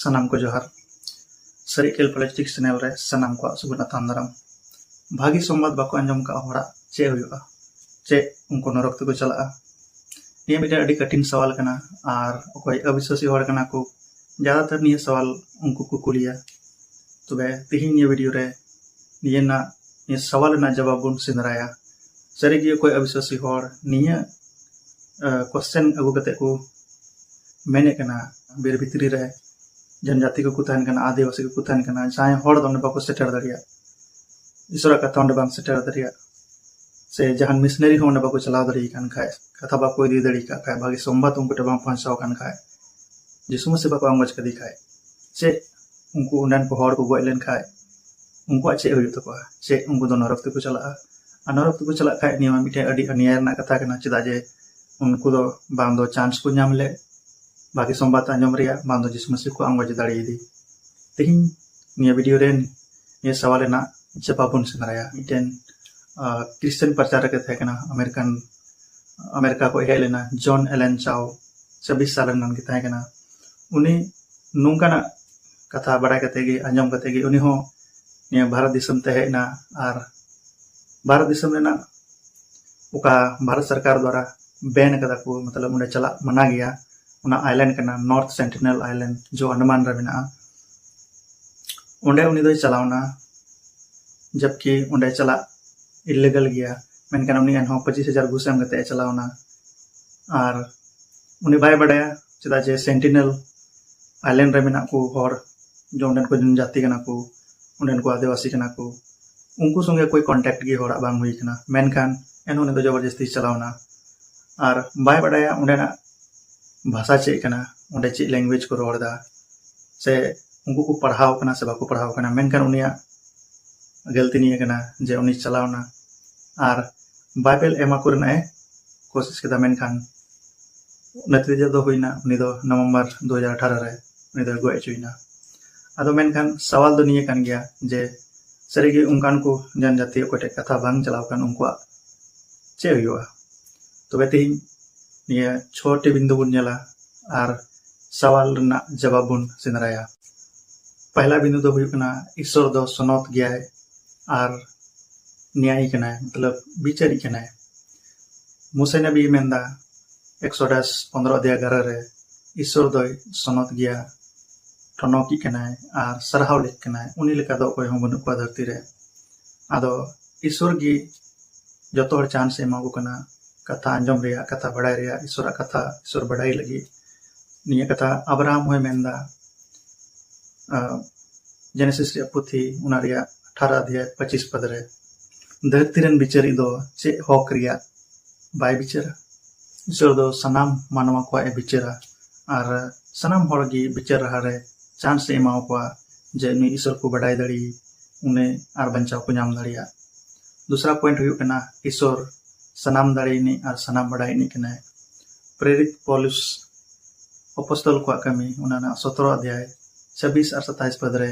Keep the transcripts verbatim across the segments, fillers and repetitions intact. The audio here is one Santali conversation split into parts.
ᱥᱟᱱᱟᱢ ᱠᱚ ᱡᱚᱦᱟᱨ᱾ ᱥᱟᱹᱨᱤ ᱠᱮᱞ ᱯᱚᱞᱤᱴᱤᱠᱥ ᱪᱮᱱᱮᱞ ᱨᱮ ᱥᱟᱱᱟᱢ ᱠᱚᱣᱟᱜ ᱥᱟᱹᱜᱩᱱ ᱟᱛᱟᱝ ᱫᱟᱨᱟᱢ᱾ ᱵᱷᱟᱹᱜᱤ ᱥᱚᱢᱵᱟᱫ ᱵᱟᱠᱚ ᱟᱸᱡᱚᱢ ᱠᱟᱜ ᱦᱚᱲᱟᱜ ᱪᱮᱫ ᱦᱩᱭᱩᱜᱼᱟ? ᱪᱮᱫ ᱩᱱᱠᱩ ᱱᱚᱨᱚᱠ ᱛᱮᱠᱚ ᱪᱟᱞᱟᱜᱼᱟ? ᱱᱤᱭᱟᱹ ᱢᱤᱫᱴᱮᱱ ᱟᱹᱰᱤ ᱠᱟᱴᱷᱤᱱ ᱥᱟᱣᱟᱞ ᱠᱟᱱᱟ, ᱟᱨ ᱚᱠᱚᱭ ᱟᱹᱵᱤᱥᱣᱟᱥᱤ ᱦᱚᱲ ᱠᱟᱱᱟ ᱠᱚ, ᱡᱟᱫᱟᱛᱟᱨ ᱱᱤᱭᱟᱹ ᱥᱟᱣᱟᱞ ᱩᱱᱠᱩ ᱠᱚ ᱠᱩᱞᱤᱭᱟ᱾ ᱛᱚᱵᱮ ᱛᱤᱦᱤᱧ ᱱᱤᱭᱟᱹ ᱵᱷᱤᱰᱤᱭᱳ ᱨᱮ ᱱᱤᱭᱟᱹ ᱨᱮᱱᱟᱜ, ᱱᱤᱭᱟᱹ ᱥᱟᱣᱟᱞ ᱨᱮᱱᱟᱜ ᱡᱟᱵᱟᱵ ᱵᱚᱱ ᱥᱮᱸᱫᱽᱨᱟᱭᱟ᱾ ᱥᱟᱹᱨᱤᱜᱮ ᱚᱠᱚᱭ ᱟᱹᱵᱤᱥᱣᱟᱥᱤ ᱦᱚᱲ ᱱᱤᱭᱟᱹ ᱠᱚᱥᱪᱮᱱ ᱟᱹᱜᱩ ᱠᱟᱛᱮ ᱠᱚ ᱢᱮᱱᱮᱫ ᱠᱟᱱᱟ, ᱵᱤᱨ ᱵᱷᱤᱛᱨᱤ ᱨᱮ ᱡᱚᱱᱡᱟᱛᱤ ᱠᱚᱠᱚ ᱛᱟᱦᱮᱱ ᱠᱟᱱᱟ, ᱟᱹᱫᱤᱵᱟᱹᱥᱤ ᱠᱚᱠᱚ ᱛᱟᱦᱮᱱ ᱠᱟᱱᱟ, ᱡᱟᱦᱟᱸᱭ ᱦᱚᱲ ᱫᱚ ᱚᱸᱰᱮ ᱵᱟᱠᱚ ᱥᱮᱴᱮᱨ ᱫᱟᱲᱮᱭᱟᱜ, ᱤᱥᱚᱨᱟᱜ ᱠᱟᱛᱷᱟ ᱚᱸᱰᱮ ᱵᱟᱝ ᱥᱮᱴᱮᱨ ᱫᱟᱲᱮᱭᱟᱜ, ᱥᱮ ᱡᱟᱦᱟᱱ ᱢᱤᱥᱱᱟᱨᱤ ᱦᱚᱸ ᱚᱸᱰᱮ ᱵᱟᱠᱚ ᱪᱟᱞᱟᱣ ᱫᱟᱲᱮᱭᱟᱜ ᱠᱟᱱ ᱠᱷᱟᱡ, ᱠᱟᱛᱷᱟ ᱵᱟᱠᱚ ᱤᱫᱤ ᱫᱟᱲᱮᱭᱟᱜ ᱠᱟᱱ ᱠᱷᱟᱡ, ᱵᱷᱟᱜᱤ ᱥᱚᱢᱵᱟᱫ ᱩᱱᱠᱩ ᱴᱷᱮᱱ ᱵᱟᱝ ᱯᱳᱸᱪᱷᱟᱣ ᱠᱟᱱ ᱠᱷᱟᱡ, ᱡᱤᱥᱩ ᱢᱟᱹᱥᱤ ᱵᱟᱠᱚ ᱟᱸᱜᱚᱪ ᱠᱟᱫᱮ ᱠᱷᱟᱡ, ᱪᱮᱫ ᱩᱱᱠᱩ ᱚᱸᱰᱮᱱ ᱠᱚ ᱦᱚᱲ ᱠᱚ ᱜᱚᱡ ᱞᱮᱱ ᱠᱷᱟᱡ ᱩᱱᱠᱩᱣᱟᱜ ᱪᱮᱫ ᱦᱩᱭᱩᱜ ᱛᱟᱠᱚᱣᱟ? ᱪᱮᱫ ᱩᱱᱠᱩ ᱫᱚ ᱱᱚᱨᱚᱠ ᱛᱮᱠᱚ ᱪᱟᱞᱟᱜᱼᱟ? ᱟᱨ ᱱᱚᱨᱚᱠ ᱛᱮᱠᱚ ᱪᱟᱞᱟᱜ ᱠᱷᱟᱡ ᱱᱤᱭᱟᱹ ᱢᱟ ᱢᱤᱫᱴᱮᱱ ᱟᱹᱰᱤ ᱚᱱᱭᱟᱭ ᱨᱮᱱᱟᱜ ᱠᱟᱛᱷᱟ ᱠᱟᱱᱟ, ᱪᱮᱫᱟᱜ ᱡᱮ ᱩᱱᱠᱩ ᱫᱚ ᱵᱟᱝ ᱫᱚ ᱪᱟᱱᱥ ᱠᱚ ᱧᱟᱢ ᱞᱮᱫ ᱵᱷᱟᱜᱤ ᱥᱚᱢᱵᱟᱫ ᱟᱸᱡᱚᱢ ᱨᱮᱭᱟᱜ, ᱵᱟᱝ ᱫᱚ ᱡᱤᱥᱩ ᱢᱟᱹᱥᱤ ᱠᱚ ᱟᱸᱜᱚᱪ ᱫᱟᱲᱮᱭᱟᱫᱮ᱾ ᱛᱮᱦᱮᱧ ᱱᱤᱭᱟᱹ ᱵᱷᱤᱰᱤᱭᱳ ᱨᱮ ᱱᱤᱭᱟᱹ ᱥᱟᱣᱟᱞ ᱨᱮᱱᱟᱜ ᱡᱟᱵᱟᱵ ᱵᱚᱱ ᱥᱮᱸᱫᱽᱨᱟᱭᱟ᱾ ᱢᱤᱫᱴᱮᱱ ᱠᱨᱤᱥᱪᱟᱱ ᱯᱨᱚᱪᱟᱨᱚᱠ ᱮ ᱛᱟᱦᱮᱸ ᱠᱟᱱᱟ, ᱟᱢᱮᱨᱤᱠᱟᱱ, ᱟᱢᱮᱨᱤᱠᱟ ᱠᱷᱚᱱ ᱦᱮᱡ ᱞᱮᱱᱟ, ᱡᱚᱱ ᱮᱞᱮᱱ ᱪᱟᱣ, ᱪᱷᱟᱵᱵᱤᱥ ᱥᱟᱞ ᱨᱮᱱ ᱜᱮ ᱛᱟᱦᱮᱸ ᱠᱟᱱᱟ᱾ ᱩᱱᱤ ᱱᱚᱝᱠᱟᱱᱟᱜ ᱠᱟᱛᱷᱟ ᱵᱟᱲᱟᱭ ᱠᱟᱛᱮ ᱜᱮ, ᱟᱸᱡᱚᱢ ᱠᱟᱛᱮ ᱜᱮ ᱩᱱᱤ ᱦᱚᱸ ᱱᱤᱭᱟᱹ ᱵᱷᱟᱨᱚᱛ ᱫᱤᱥᱚᱢ ᱛᱮ ᱦᱮᱡ ᱮᱱᱟ᱾ ᱟᱨ ᱵᱷᱟᱨᱚᱛ ᱫᱤᱥᱚᱢ ᱨᱮᱱᱟᱜ ᱚᱠᱟ ᱵᱷᱟᱨᱚᱛ ᱥᱚᱨᱠᱟᱨ ᱫᱣᱟᱨᱟ ᱵᱮᱱ ᱠᱟᱫᱟ ᱠᱚ, ᱢᱚᱛᱞᱚᱵ ᱚᱸᱰᱮ ᱪᱟᱞᱟᱜ ᱢᱟᱱᱟ ᱜᱮᱭᱟ, ᱚᱱᱟ ᱟᱭᱞᱮᱱᱰ ᱠᱟᱱᱟ ᱱᱚᱨᱛᱷ ᱥᱮᱱᱴᱤᱱᱮᱞ ᱟᱭᱞᱮᱱᱰ, ᱡᱚ ᱟᱱᱰᱟᱢᱟᱱ ᱨᱮ ᱢᱮᱱᱟᱜᱼᱟ᱾ ᱚᱸᱰᱮ ᱩᱱᱤ ᱫᱚᱭ ᱪᱟᱞᱟᱣᱱᱟ, ᱡᱟᱵᱠᱤ ᱚᱸᱰᱮ ᱪᱟᱞᱟᱜ ᱤᱞᱤᱜᱟᱞ ᱜᱮᱭᱟ, ᱢᱮᱱᱠᱷᱟᱱ ᱩᱱᱤ ᱮᱱᱦᱚᱸ ᱯᱚᱸᱪᱤᱥ ᱦᱟᱡᱟᱨ ᱜᱷᱩᱥ ᱮᱢ ᱠᱟᱛᱮ ᱮ ᱪᱟᱞᱟᱣᱱᱟ᱾ ᱟᱨ ᱩᱱᱤ ᱵᱟᱭ ᱵᱟᱰᱟᱭᱟ, ᱪᱮᱫᱟᱜ ᱡᱮ ᱥᱮᱱᱴᱤᱱᱮᱞ ᱟᱭᱞᱮᱱᱰ ᱨᱮ ᱢᱮᱱᱟᱜ ᱠᱚ ᱦᱚᱲ, ᱡᱮ ᱚᱸᱰᱮᱱ ᱠᱚ ᱡᱟᱹᱛᱤ ᱠᱟᱱᱟ ᱠᱚ, ᱚᱸᱰᱮᱱ ᱠᱚ ᱟᱹᱫᱤᱵᱟᱹᱥᱤ ᱠᱟᱱᱟ ᱠᱚ, ᱩᱱᱠᱩ ᱥᱚᱸᱜᱮ ᱠᱳᱭ ᱠᱚᱱᱴᱟᱠᱴ ᱜᱮ ᱦᱚᱲᱟᱜ ᱵᱟᱝ ᱦᱩᱭ ᱠᱟᱱᱟ᱾ ᱢᱮᱱᱠᱷᱟᱱ ᱮᱱᱦᱚᱸ ᱩᱱᱤ ᱫᱚ ᱡᱚᱵᱚᱨᱡᱚᱥᱛᱤ ᱪᱟᱞᱟᱣᱱᱟ᱾ ᱟᱨ ᱵᱟᱭ ᱵᱟᱰᱟᱭᱟ ᱚᱸᱰᱮᱱᱟᱜ ᱵᱷᱟᱥᱟ ᱪᱮᱫ ᱠᱟᱱᱟ, ᱚᱸᱰᱮ ᱪᱮᱫ ᱞᱮᱝᱜᱩᱭᱮᱡᱽ ᱠᱚ ᱨᱚᱲ ᱮᱫᱟ, ᱥᱮ ᱩᱱᱠᱩ ᱠᱚ ᱯᱟᱲᱦᱟᱣ ᱠᱟᱱᱟ ᱥᱮ ᱵᱟᱠᱚ ᱯᱟᱲᱦᱟᱣ ᱠᱟᱱᱟ᱾ ᱢᱮᱱᱠᱷᱟᱱ ᱩᱱᱤᱭᱟᱜ ᱜᱟᱹᱞᱛᱤ ᱱᱤᱭᱟᱹ ᱠᱟᱱᱟ ᱡᱮ ᱩᱱᱤ ᱪᱟᱞᱟᱣᱱᱟ ᱟᱨ ᱵᱟᱭᱵᱮᱞ ᱮᱢᱟ ᱠᱚ ᱨᱮᱱᱟᱜ ᱮ ᱠᱳᱥᱤᱥ ᱠᱮᱫᱟ, ᱢᱮᱱᱠᱷᱟᱱ ᱱᱟᱛᱤᱡᱟ ᱫᱚ ᱦᱩᱭᱱᱟ, ᱩᱱᱤ ᱫᱚ ᱱᱚᱵᱷᱮᱢᱵᱚᱨ ᱫᱩ ᱦᱟᱡᱟᱨ ᱟᱴᱷᱟᱨᱚ ᱨᱮ ᱩᱱᱤ ᱫᱚᱭ ᱜᱚᱡ ᱦᱚᱪᱚᱭᱮᱱᱟ᱾ ᱟᱫᱚ ᱢᱮᱱᱠᱷᱟᱱ ᱥᱟᱣᱟᱞ ᱫᱚ ᱱᱤᱭᱟᱹ ᱠᱟᱱ ᱜᱮᱭᱟ ᱡᱮ ᱥᱟᱹᱨᱤᱜᱮ ᱚᱱᱠᱟᱱ ᱠᱚ ᱡᱟᱱᱡᱟᱛᱤ ᱚᱠᱚᱭ ᱴᱷᱮᱡ ᱠᱟᱛᱷᱟ ᱵᱟᱝ ᱪᱟᱞᱟᱣ ᱠᱟᱱ, ᱩᱱᱠᱩᱣᱟᱜ ᱪᱮᱫ ᱦᱩᱭᱩᱜᱼᱟ? ᱛᱚᱵᱮ ᱛᱮᱦᱮᱧ ᱱᱤᱭᱟᱹ ᱪᱷᱚᱴᱤ ᱵᱤᱱᱫᱩ ᱵᱚᱱ ᱧᱮᱞᱟ, ᱟᱨ ᱥᱟᱣᱟᱞ ᱨᱮᱱᱟᱜ ᱡᱟᱵᱟᱵ ᱵᱚᱱ ᱥᱮᱸᱫᱽᱨᱟᱭᱟ᱾ ᱯᱟᱦᱞᱟ ᱵᱤᱱᱫᱩ ᱫᱚ ᱦᱩᱭᱩᱜ ᱠᱟᱱᱟ, ᱤᱥᱥᱚᱨ ᱫᱚ ᱥᱚᱱᱚᱛ ᱜᱮᱭᱟᱭ ᱟᱨ ᱱᱮᱭᱟᱭᱤ ᱠᱟᱱᱟᱭ, ᱢᱚᱛᱞᱚᱵ ᱵᱤᱪᱟᱹᱨᱤᱡ ᱠᱟᱱᱟᱭ᱾ ᱢᱩᱥᱟᱹ ᱱᱟᱵᱤ ᱢᱮᱱᱫᱟ, ᱮᱠᱥᱚᱰᱟᱥ ᱯᱚᱱᱫᱽᱨᱚ ᱚᱫᱷᱭᱟᱭ ᱮᱜᱟᱨᱚ ᱨᱮ, ᱤᱥᱥᱚᱨ ᱫᱚᱭ ᱥᱚᱱᱚᱛ ᱜᱮᱭᱟ, ᱴᱚᱱᱚᱠᱤᱡ ᱠᱟᱱᱟᱭ ᱟᱨ ᱥᱟᱨᱦᱟᱣ ᱞᱮᱠ ᱠᱟᱱᱟᱭ, ᱩᱱᱤ ᱞᱮᱠᱟ ᱫᱚ ᱚᱠᱚᱭ ᱦᱚᱸ ᱵᱟᱹᱱᱩᱜ ᱠᱚᱣᱟ ᱫᱷᱟᱹᱨᱛᱤ ᱨᱮ᱾ ᱟᱫᱚ ᱤᱥᱥᱚᱨ ᱜᱮ ᱡᱚᱛᱚ ᱦᱚᱲ ᱪᱟᱱᱥ ᱮ ᱮᱢᱟ ᱠᱚ ᱠᱟᱱᱟ, ᱠᱟᱛᱷᱟ ᱟᱸᱡᱚᱢ ᱨᱮᱭᱟᱜ, ᱠᱟᱛᱷᱟ ᱵᱟᱲᱟᱭ ᱨᱮᱭᱟᱜ, ᱤᱥᱥᱚᱨᱟᱜ ᱠᱟᱛᱷᱟ, ᱤᱥᱥᱚᱨ ᱵᱟᱰᱟᱭ ᱞᱟᱹᱜᱤᱫ᱾ ᱱᱤᱭᱟᱹ ᱠᱟᱛᱷᱟ ᱟᱵᱨᱟᱦᱟᱢ ᱦᱚᱸᱭ ᱢᱮᱱᱫᱟ, ᱟᱸ, ᱡᱮᱱᱮᱥᱤᱥ ᱨᱮᱭᱟᱜ ᱯᱩᱛᱷᱤ, ᱚᱱᱟ ᱨᱮᱭᱟᱜ ᱟᱴᱷᱟᱨᱚ ᱚᱫᱷᱭᱟᱭ ᱯᱚᱸᱪᱤᱥ ᱯᱚᱫ ᱨᱮ, ᱫᱷᱟᱹᱨᱛᱤ ᱨᱮᱱ ᱵᱤᱪᱟᱹᱨᱤᱡ ᱫᱚ ᱪᱮᱫ ᱦᱚᱠ ᱨᱮᱭᱟᱜ ᱵᱟᱭ ᱵᱤᱪᱟᱹᱨᱟ? ᱤᱥᱥᱚᱨ ᱫᱚ ᱥᱟᱱᱟᱢ ᱢᱟᱱᱣᱟ ᱠᱚᱣᱟᱜ ᱮ ᱵᱤᱪᱟᱹᱨᱟ ᱟᱨ ᱥᱟᱱᱟᱢ ᱦᱚᱲ ᱜᱮ ᱵᱤᱪᱟᱹᱨ ᱞᱟᱦᱟᱨᱮ ᱪᱟᱱᱥ ᱮ ᱮᱢᱟ ᱠᱚᱣᱟ ᱡᱮ ᱱᱩᱭ ᱤᱥᱥᱚᱨ ᱠᱚ ᱵᱟᱰᱟᱭ ᱫᱟᱲᱮ, ᱩᱱᱤ ᱟᱨ ᱵᱟᱧᱪᱟᱣ ᱠᱚ ᱧᱟᱢ ᱫᱟᱲᱮᱭᱟᱜ᱾ ᱫᱚᱥᱨᱟ ᱯᱚᱭᱮᱱᱴ ᱦᱩᱭᱩᱜ ᱠᱟᱱᱟ, ᱤᱥᱥᱚᱨ ᱥᱟᱱᱟᱢ ᱫᱟᱲᱮ ᱨᱤᱱᱤᱡ ᱟᱨ ᱥᱟᱱᱟᱢ ᱵᱟᱰᱟᱭ ᱨᱤᱱᱤᱡ ᱠᱟᱱᱟᱭ᱾ ᱯᱨᱮᱨᱤᱛ ᱯᱚᱞᱩᱥ ᱚᱯᱚᱥᱛᱚᱞ ᱠᱚᱣᱟᱜ ᱠᱟᱹᱢᱤ, ᱚᱱᱟ ᱨᱮᱱᱟᱜ ᱥᱚᱛᱨᱚ ᱚᱫᱷᱭᱟᱭ ᱪᱷᱟᱵᱵᱤᱥ ᱟᱨ ᱥᱟᱛᱟᱭᱤᱥ ᱯᱚᱫ ᱨᱮ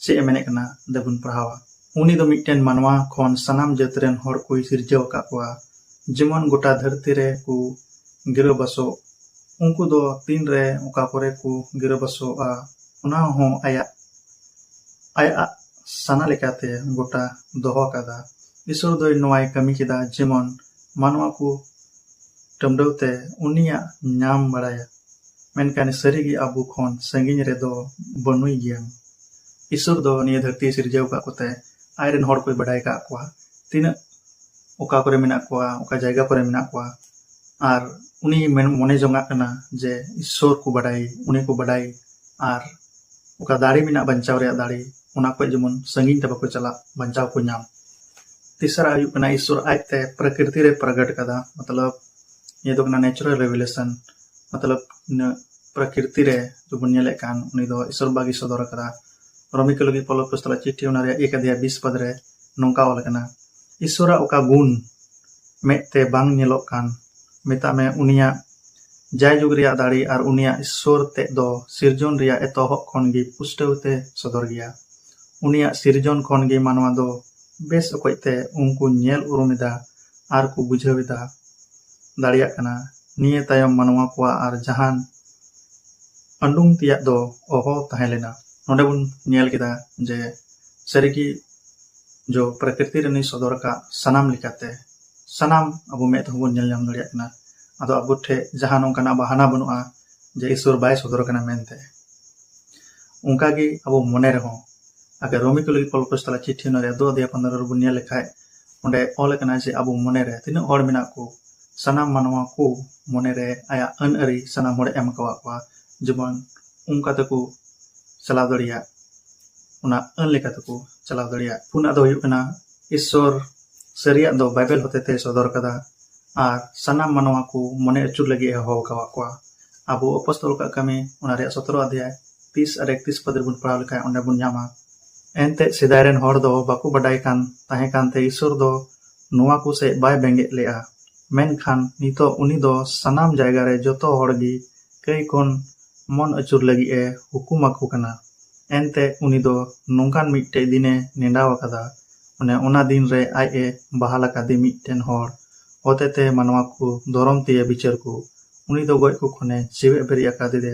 ᱪᱮᱫ ᱮ ᱢᱮᱱᱮᱫ ᱠᱟᱱᱟ, ᱫᱮᱵᱚᱱ ᱯᱟᱲᱦᱟᱣᱟ᱾ ᱩᱱᱤ ᱫᱚ ᱢᱤᱫᱴᱮᱱ ᱢᱟᱱᱣᱟ ᱠᱷᱚᱱ ᱥᱟᱱᱟᱢ ᱡᱟᱹᱛ ᱨᱮᱱ ᱦᱚᱲ ᱠᱚᱭ ᱥᱤᱨᱡᱟᱹᱣ ᱟᱠᱟᱫ ᱠᱚᱣᱟ, ᱡᱮᱢᱚᱱ ᱜᱚᱴᱟ ᱫᱷᱟᱹᱨᱛᱤ ᱨᱮ ᱠᱚ ᱜᱤᱨᱟᱹᱵᱟᱥᱚᱜ᱾ ᱩᱱᱠᱩ ᱫᱚ ᱛᱤᱱᱨᱮ ᱚᱠᱟ ᱠᱚᱨᱮ ᱠᱚ ᱜᱤᱨᱟᱹᱵᱟᱥᱚᱜᱼᱟ, ᱚᱱᱟ ᱦᱚᱸ ᱟᱭᱟᱜ, ᱟᱭᱟᱜ ᱥᱟᱱᱟ ᱞᱮᱠᱟᱛᱮ ᱜᱚᱴᱟ ᱫᱚᱦᱚ ᱟᱠᱟᱫᱟ᱾ ᱤᱥᱥᱚᱨ ᱫᱚᱭ ᱱᱚᱣᱟᱭ ᱠᱟᱹᱢᱤ ᱠᱮᱫᱟ, ᱡᱮᱢᱚᱱ ᱢᱟᱱᱣᱟ ᱠᱚ ᱴᱟᱹᱢᱰᱟᱹᱣ ᱛᱮ ᱩᱱᱤᱭᱟᱜ ᱧᱟᱢ ᱵᱟᱲᱟᱭᱟ᱾ ᱢᱮᱱᱠᱷᱟᱱ ᱥᱟᱹᱨᱤᱜᱮ ᱟᱵᱚ ᱠᱷᱚᱱ ᱥᱟᱺᱜᱤᱧ ᱨᱮᱫᱚ ᱵᱟᱹᱱᱩᱭ ᱜᱮᱭᱟ᱾ ᱤᱥᱥᱚᱨ ᱫᱚ ᱱᱤᱭᱟᱹ ᱫᱷᱟᱹᱨᱛᱤ ᱥᱤᱨᱡᱟᱹᱣ ᱟᱠᱟᱫ ᱠᱚᱛᱮ ᱟᱡ ᱨᱮᱱ ᱦᱚᱲ ᱠᱚᱭ ᱵᱟᱰᱟᱭ ᱟᱠᱟᱫ ᱠᱚᱣᱟ, ᱛᱤᱱᱟᱹᱜ ᱚᱠᱟ ᱠᱚᱨᱮ ᱢᱮᱱᱟᱜ ᱠᱚᱣᱟ, ᱚᱠᱟ ᱡᱟᱭᱜᱟ ᱠᱚᱨᱮ ᱢᱮᱱᱟᱜ ᱠᱚᱣᱟ᱾ ᱟᱨ ᱩᱱᱤ ᱢᱮᱱ, ᱢᱚᱱᱮ ᱡᱚᱝᱟᱜ ᱠᱟᱱᱟ ᱡᱮ ᱤᱥᱥᱚᱨ ᱠᱚ ᱵᱟᱰᱟᱭ, ᱩᱱᱤ ᱠᱚ ᱵᱟᱰᱟᱭ, ᱟᱨ ᱚᱠᱟ ᱫᱟᱲᱮ ᱢᱮᱱᱟᱜ, ᱵᱟᱧᱪᱟᱣ ᱨᱮᱭᱟᱜ ᱫᱟᱲᱮ, ᱚᱱᱟ ᱠᱷᱚᱡ ᱡᱮᱢᱚᱱ ᱥᱟᱺᱜᱤᱧ ᱛᱮ ᱵᱟᱠᱚ ᱪᱟᱞᱟᱜ, ᱵᱟᱧᱪᱟᱣ ᱠᱚ ᱧᱟᱢ᱾ ᱛᱮᱥᱟᱨᱟᱜ ᱦᱩᱭᱩᱜ ᱠᱟᱱᱟ, ᱤᱥᱥᱚᱨ ᱟᱡᱛᱮ ᱯᱨᱚᱠᱨᱤᱛᱤ ᱨᱮ ᱯᱨᱚᱜᱚᱴ ᱠᱟᱫᱟ, ᱢᱚᱛᱞᱚᱵ ᱱᱤᱭᱟᱹ ᱫᱚ ᱠᱟᱱᱟ natural revelation, ᱢᱚᱛᱞᱚᱵ ᱤᱱᱟᱹ ᱯᱨᱚᱠᱨᱤᱛᱤ ᱨᱮ ᱡᱮᱵᱚᱱ ᱧᱮᱞᱮᱫ ᱠᱟᱱ, ᱩᱱᱤ ᱫᱚ ᱤᱥᱥᱚᱨ ᱵᱟᱵᱟ ᱜᱮ ᱥᱚᱫᱚᱨ ᱟᱠᱟᱫᱟ᱾ ᱨᱳᱢᱤ ᱠᱚ ᱞᱟᱹᱜᱤᱫ ᱯᱚᱞᱚᱵ ᱯᱚᱥᱛᱚᱞᱟᱜ ᱪᱤᱴᱷᱤ, ᱚᱱᱟ ᱨᱮᱭᱟᱜ ᱮᱠ ᱚᱫᱷᱭᱟᱭ ᱵᱤᱥ ᱯᱚᱫ ᱨᱮ ᱱᱚᱝᱠᱟ ᱚᱞ ᱟᱠᱟᱱᱟ, ᱤᱥᱥᱚᱨᱟᱜ ᱚᱠᱟ ᱜᱩᱱ ᱢᱮᱫ ᱛᱮ ᱵᱟᱝ ᱧᱮᱞᱚᱜ ᱠᱟᱱ, ᱢᱮᱛᱟᱜ ᱢᱮ, ᱩᱱᱤᱭᱟᱜ ᱡᱟᱭᱡᱩᱜᱽ ᱨᱮᱭᱟᱜ ᱫᱟᱲᱮ ᱟᱨ ᱩᱱᱤᱭᱟᱜ ᱤᱥᱥᱚᱨ ᱛᱮᱫ ᱫᱚ ᱥᱤᱨᱡᱚᱱ ᱨᱮᱭᱟᱜ ᱮᱛᱚᱦᱚᱵ ᱠᱷᱚᱱ ᱜᱮ ᱯᱩᱥᱴᱟᱹᱣ ᱛᱮ ᱥᱚᱫᱚᱨ ᱜᱮᱭᱟ᱾ ᱩᱱᱤᱭᱟᱜ ᱥᱤᱨᱡᱚᱱ ᱠᱷᱚᱱ ᱜᱮ ᱢᱟᱱᱣᱟ ᱫᱚ ᱵᱮᱥ ᱚᱠᱚᱡ ᱛᱮ ᱩᱱᱠᱩ ᱧᱮᱞ ᱩᱨᱩᱢ ᱮᱫᱟ ᱟᱨ ᱠᱚ ᱵᱩᱡᱷᱟᱹᱣ ᱮᱫᱟ, ᱫᱟᱲᱮᱭᱟᱜ ᱠᱟᱱᱟ᱾ ᱱᱤᱭᱟᱹ ᱛᱟᱭᱚᱢ ᱢᱟᱱᱣᱟ ᱠᱚᱣᱟᱜ ᱟᱨ ᱡᱟᱦᱟᱱ ᱟᱸᱰᱩᱝ ᱛᱮᱭᱟᱜ ᱫᱚ ᱚᱦᱚ ᱛᱟᱦᱮᱸ ᱞᱮᱱᱟ᱾ ᱱᱚᱰᱮ ᱵᱚᱱ ᱧᱮᱞ ᱠᱮᱫᱟ ᱡᱮ ᱥᱟᱹᱨᱤᱜᱮ ᱡᱚ ᱯᱨᱚᱠᱨᱤᱛᱤ ᱨᱮ ᱱᱩᱭ ᱥᱚᱫᱚᱨ ᱟᱠᱟᱫ ᱥᱟᱱᱟᱢ ᱞᱮᱠᱟᱛᱮ ᱥᱟᱱᱟᱢ ᱟᱵᱚ ᱢᱮᱫ ᱛᱮᱦᱚᱸ ᱵᱚᱱ ᱧᱮᱞ ᱧᱟᱢ ᱫᱟᱲᱮᱭᱟᱜ ᱠᱟᱱᱟ᱾ ᱟᱫᱚ ᱟᱵᱚ ᱴᱷᱮᱱ ᱡᱟᱦᱟᱸ ᱱᱚᱝᱠᱟᱱᱟᱜ ᱵᱟᱦᱟᱱᱟ ᱵᱟᱹᱱᱩᱜᱼᱟ ᱡᱮ ᱤᱥᱚᱨ ᱵᱟᱭ ᱥᱚᱫᱚᱨ ᱠᱟᱱᱟ ᱢᱮᱱᱛᱮ᱾ ᱚᱱᱠᱟᱜᱮ ᱟᱵᱚ ᱢᱚᱱᱮ ᱨᱮᱦᱚᱸ, ᱟᱜᱟᱨ ᱨᱳᱢᱤ ᱠᱚ ᱞᱟᱹᱜᱤᱫ ᱯᱚᱞ ᱯᱳᱥᱴᱟᱞᱟᱜ ᱪᱤᱴᱷᱤ ᱚᱱᱟ ᱨᱮ ᱫᱩ ᱟᱫᱷᱭᱟᱭ ᱯᱚᱱᱫᱨᱚ ᱨᱮᱵᱚᱱ ᱧᱮᱞ ᱞᱮᱠᱷᱟᱡ, ᱚᱸᱰᱮ ᱚᱞ ᱟᱠᱟᱱᱟ ᱡᱮ ᱟᱵᱚ ᱢᱚᱱᱮ ᱨᱮ ᱛᱤᱱᱟᱹᱜ ᱦᱚᱲ ᱢᱮᱱᱟᱜ ᱠᱚ, ᱥᱟᱱᱟᱢ ᱢᱟᱱᱣᱟ ᱠᱚ ᱢᱚᱱᱮ ᱨᱮ ᱟᱭᱟᱜ ᱟᱹᱱ ᱟᱹᱨᱤ ᱥᱟᱱᱟᱢ ᱦᱚᱲᱮ ᱮᱢ ᱟᱠᱟᱣᱟᱫ ᱠᱚᱣᱟ, ᱡᱮᱢᱚᱱ ᱚᱱᱠᱟ ᱛᱮᱠᱚ ᱪᱟᱞᱟᱣ ᱫᱟᱲᱮᱭᱟᱜ, ᱚᱱᱟ ᱟᱹᱱ ᱞᱮᱠᱟ ᱛᱮᱠᱚ ᱪᱟᱞᱟᱣ ᱫᱟᱲᱮᱭᱟᱜ᱾ ᱯᱩᱱᱟᱜ ᱫᱚ ᱦᱩᱭᱩᱜ ᱠᱟᱱᱟ, ᱤᱥᱥᱚᱨ ᱥᱟᱹᱨᱤᱭᱟᱜ ᱫᱚ ᱵᱟᱭᱵᱮᱞ ᱦᱚᱛᱮᱛᱮ ᱥᱚᱫᱚᱨ ᱠᱟᱫᱟ, ᱟᱨ ᱥᱟᱱᱟᱢ ᱢᱟᱱᱣᱟ ᱠᱚ ᱢᱚᱱᱮ ᱟᱹᱪᱩᱨ ᱞᱟᱹᱜᱤᱫ ᱮ ᱦᱚᱦᱚ ᱟᱠᱟᱣᱟᱫ ᱠᱚᱣᱟ᱾ ᱟᱵᱚ ᱚᱯᱚᱥᱛᱚᱞ ᱠᱟᱜ ᱠᱟᱹᱢᱤ ᱚᱱᱟ ᱨᱮᱭᱟᱜ ᱥᱚᱛᱨᱚ ᱟᱫᱷᱭᱟᱭ ᱛᱤᱥ ᱟᱨ ᱮᱠᱛᱤᱥ ᱯᱚᱫ ᱨᱮᱵᱚᱱ ᱯᱟᱲᱦᱟᱣ ᱞᱮᱠᱷᱟᱱ ᱚᱸᱰᱮ ᱵᱚᱱ ᱧᱟᱢᱟ, ᱮᱱᱛᱮ ᱥᱮᱫᱟᱭ ᱨᱮᱱ ᱦᱚᱲ ᱫᱚ ᱵᱟᱠᱚ ᱵᱟᱰᱟᱭ ᱠᱟᱱ ᱛᱟᱦᱮᱸ ᱠᱟᱱᱛᱮ ᱤᱥᱥᱚᱨ ᱫᱚ ᱱᱚᱣᱟ ᱠᱚ ᱥᱮᱫ ᱵᱟᱭ ᱵᱮᱸᱜᱮᱫ ᱞᱮᱫᱼᱟ᱾ ᱢᱮᱱᱠᱷᱟᱱ ᱱᱤᱛᱚᱜ ᱩᱱᱤ ᱫᱚ ᱥᱟᱱᱟᱢ ᱡᱟᱭᱜᱟ ᱨᱮ ᱡᱚᱛᱚ ᱦᱚᱲ ᱜᱮ ᱠᱟᱹᱭ ᱠᱷᱚᱱ ᱢᱚᱱ ᱟᱹᱪᱩᱨ ᱞᱟᱹᱜᱤᱫ ᱮ ᱦᱩᱠᱩᱢ ᱟᱠᱚ ᱠᱟᱱᱟ᱾ ᱮᱱᱛᱮ ᱩᱱᱤ ᱫᱚ ᱱᱚᱝᱠᱟᱱ ᱢᱤᱫᱴᱮᱡ ᱫᱤᱱᱮ ᱱᱮᱰᱟᱣ ᱟᱠᱟᱫᱟ, ᱚᱱᱮ ᱚᱱᱟ ᱫᱤᱱ ᱨᱮ ᱟᱡ ᱮ ᱵᱟᱦᱟᱞ ᱟᱠᱟᱫᱮ ᱢᱤᱫᱴᱮᱱ ᱦᱚᱲ ᱦᱚᱛᱮᱛᱮ ᱢᱟᱱᱣᱟ ᱠᱚ ᱫᱷᱚᱨᱚᱢ ᱛᱮᱭᱮ ᱵᱤᱪᱟᱹᱨ ᱠᱚ᱾ ᱩᱱᱤ ᱫᱚ ᱜᱚᱡ ᱠᱚ ᱠᱷᱚᱱᱮ ᱡᱤᱣᱮᱫ ᱵᱮᱨᱮᱫ ᱟᱠᱟᱫᱮ